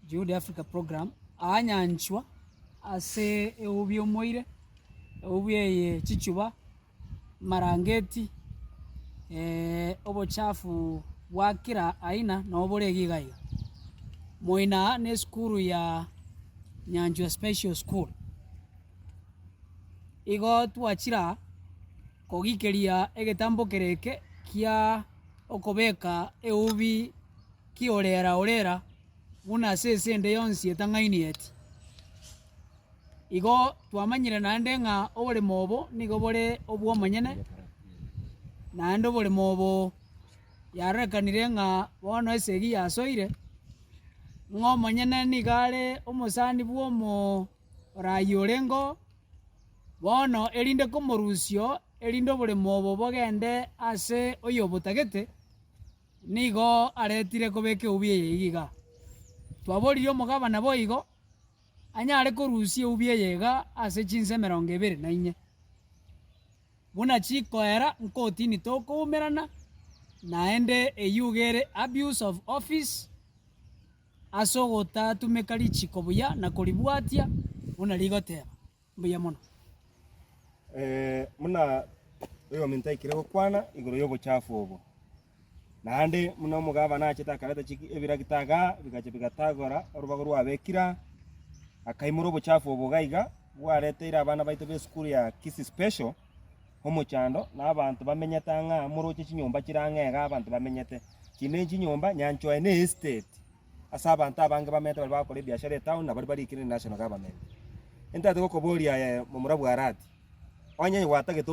Juhudi Africa Program, aa nyanchwa ase eubi omoire, eubi eye chichuba, amarangeti, obochafu bwa kera aina nabo bore iga iga iga. Moino aa na esukuru ya Nyanchwa Special School. Igo twachire aa kogikeria egetambo kere eke kia okobeka eubi kiorera orera buna ase ense ende yonsi etang'ainieti. Igo twamanyire naende ng'a oboremo obo nigo bore obw'omonyene, naende oboremo obo yarorekanire ng'a bono esegi yasoire, ng'a omonyene nigo are omosani bw'omoraai orenge oo, bono erinde komorusia oo, erinde oboremo obo bogende ase oyobotagete. Nigo aretire kobeka eubi eye iga iga. Twaboririe omogabana boigo anyare korusia eubi eye iga ase chinsa emerongo ebere na inye. Buna chikoera nkotini tokoumerana, naende eyio iga ere abuse of office ase ogotatumeka richiko buya na koribwatia buna rigoteba. Mbuya mono. Buna oyominto aikire gokwana igoro y'obochafu obo, naende buna omogabana achete akareta chiki ebiragita igaa, bigacha bigatagora orobago rwabekire aa, akaimora obochafu obo iga iga, bwareteire abana baito b'esukuru ya Kisii Special omochando, na abanto bamenyete ang'e aa, moroche chinyomba chire ang'e igaa abanto bamenyete. Chinde chinyomba, Nyanchwa eye ne estate. Ase abanto abange bamenyete baria bagokora ebiashara etown na baria barikire ne national government. Intagete gokoboria aye momura bw'Arati, onye gwatagete.